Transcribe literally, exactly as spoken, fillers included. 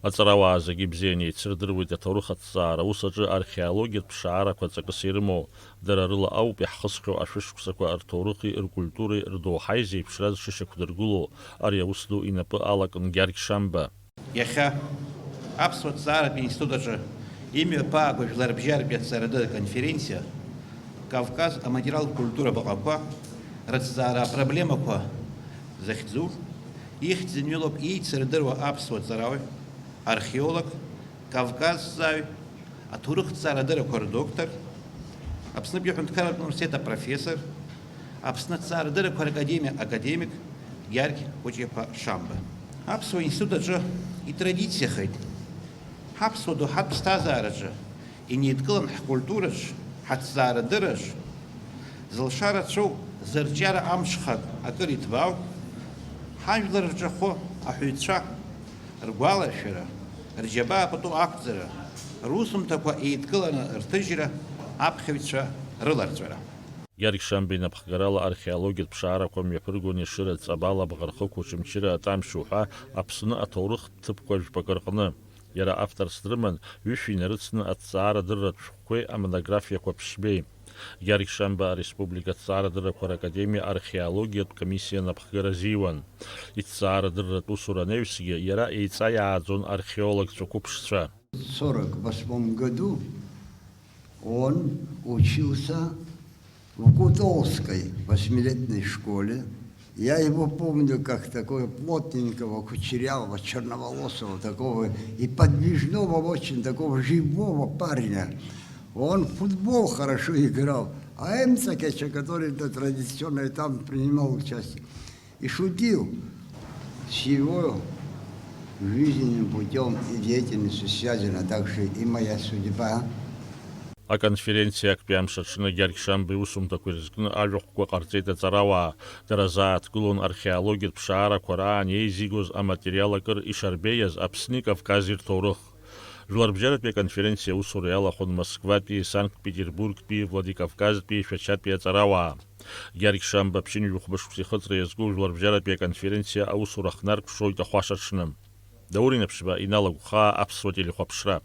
Аҵарауаа зегьы ибзианы еицырдыруеит аҭоурых аҭҵаара аус аҿы археологиатә ԥшаарақәа ҵакыс ирымоу. Дара рыла ауп иаҳхысхьоу ашәышықәсақәа рҭоурыхи ркультуреи рдоуҳаи зеиԥшраз шышьақәдыргылоу. Ари аус ду инапы алакын Гьаргь Шамба. Иахьа Аԥсуа ҭҵааратә институт аҿы имҩаԥааго жәларбжьаратәи аҭҵаарадырра конференциа Кавказ аматериалтә культура баҟақәа рыҭҵаара апроблемақәа захьӡу, ихьӡ зымҩылоуп еицырдыруа аԥсуа ҵарауаҩ, археолог, кавказҵааҩ, аҭоурыхҭҵаарадыррақәа рдоктор, Аԥснытәи аҳәынҭқарратә университет апрофессор, Аԥсны аҭҵаарадыррақәа ракадемиа академик Гьаргь Кәыҷ-иԥа Шамба. Аԥсуа институт аҿы итрадициахеит ҳаԥсуа доуҳатә ԥсҭазаараҿы инеидкылан ҳкультураҿ, ҳаҭҵаарадырраҿ, зылшара цәоу зырҿиара амҽхак акыр иҭбаау, ҳажәлар рҿахәы аҳәаҩцәа ргәаларшәара, рџьабаа пату ақәҵара, русумҭақәа еидкыланы рҭыжьра, аԥхьаҩцәа рыларҵәара. Гьаргь Шамба инапхгарала археологиатә ԥшаарақәа мҩаԥыргон Ешыра, Ҵабал, Абӷархықә, Очамчыра, Атамшь уҳәа Аԥсны аҭоурыхтә ҭыԥқәа жәпакы рҟны. Иара авторс дрыман, ҩышәи нарыцны аҭҵаарадырратә шәҟәқәеи амонографиақәа ԥшьбеи. Гьаргь Шамба ареспублика аҭҵаарадыррақәа ракадемиа археологиатә комиссиа напхгара азиуан. Иҭҵаарадырратә усура анаҩсгьы иара еиҵа иааӡон археологцәа қәыԥшцәа. Сорок восьмом году он учился в Кутолской восьмилетней школе. Я его помню как такого плотненького, кучерявого, черноволосого, такого и подвижного, очень такого живого парня. Он в футбол хорошо играл. А Эмцакеча, который на традиционной там принимал участие, и шутил с его жизненным путём и деятельностью связана также и моя судьба. Аконференциа актәи амш аҽны Гьаргь Шамба иусумҭақәа ирызкны ажәахәқәа ҟарҵеит аҵарауаа. Дара зааҭгылон археологиатә ԥшаарақәа раан еизигоз аматериал акыр ишарбеиаз Аԥсни Кавкази рҭоурых. Жәларбжьаратәи аконференциа аусура иалахәын Москватәи, Санкт-Петербургтәи, Владикавказтәи, Шәачатәи аҵарауаа. Гьаргь Шамба ԥшьынҩажәи хәба шықәса ихыҵра иазку жәларбжьаратәи аконференциа аусура ахнаркәшоит ахәашаҽны. Даур Инаԥшьба, Инал Агәхаа, Аԥсуа телехәаԥшра.